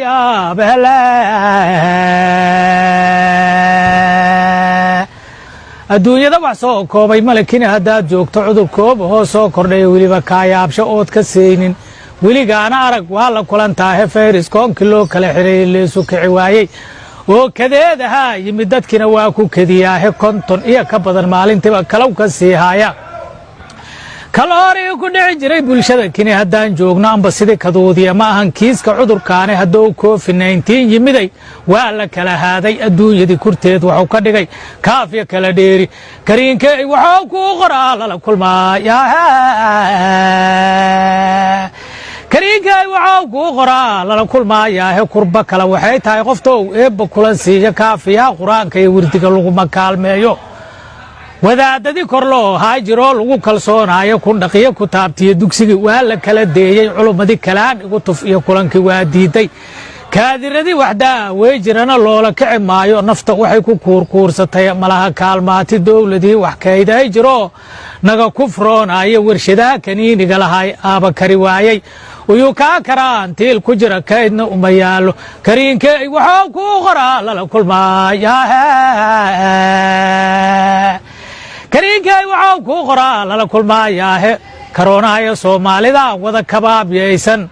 Waaba yaabele. Adduunyada wax soo koobay malakina haddaad joogto cudur koobahoo soo kordhaya, weliba kaayaabsho ood ka seynin, weligaana arag waa la kulantaahe. Fayris koonkii loo kala xiray leesu kici waayey oo kadeedahaa yimid, dadkiina waa ku kediyaahe. 50 iyo ka badan maalintiiba kalow ka sii haaya. Kaloorii ku dhici jiray bulshada kini haddaan joogno, amba sidii kaduudiya ma ahan kiiska cudurkaani. Hadduu COVID-19 yimiday, waa la kala haaday adduunyadii kurteed, waxuu ka dhigay kaafya kala dheeri. Kariinkey waxuu kuu qoraa lala kulmaaya. Kariinkey waxuu kuu qoraa lala kulmaayaahe. Kurba kale waxay tahay qoftow eebba kulan siiya, kaafiyaha qur-aanka iyo wirdiga laguma kaalmeeyo. Wadaadadii kor loo haa jiroo lagu kalsoonaayo, kundhaqiyo kutaabtiyo dugsigii waa la kala deeyey. Culummadii kalaan igu tuf iyo kulankii waa diiday. Kaadiradii waxdaa wey jirana loola kici maayo. Nafta waxay ku kuurkuursatay malaha kaalmaati. Dowladii wax kayday jiroo naga kufroonaayo, warshadaha kaniiniga lahay aaba kari waayey. Uyuu kaa karaantiil ku jira, kaydna uma yaallo. Kariinkey waxuu kuu qoraa lala kulmaaya. Kariinkey waxuu kuu qoraa lala kulmaayaahe. Karoonahaya Soomaalidan wada kabaabyaysan,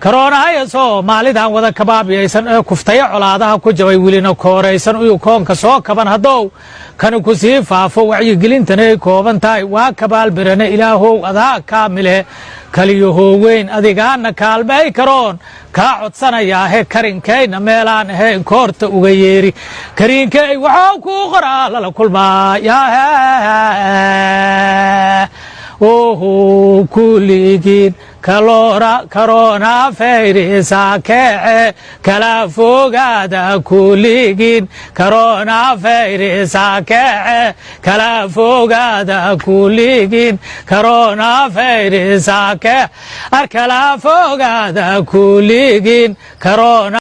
karoonahaya Soomaalidan wada kabaabyaysan ee kuftaya colaadaha ku jabay, welina kooraysan. Uyuu koonka soo kaban haddow kani ku sii faafo, wacyigelintana ay kooban tahay, waa kabaalbirane. Ilaahow adaa kaamile, kaliyahoo weyn adigaana kaalmay karoon kaa codsanayaahe. Karinkayna meelaan ahayn koorta uga yeeri. Kariinkey waxuu kuu qoraa lala kulmaayaahe. Oho, kulligiin kalora corona fayrisa kece, kala fogaada. Kulligiin corona fayrisa kece, kala fogaada. Kulligiin corona fayrisa kece, ar kala fogaada kulligiin corona.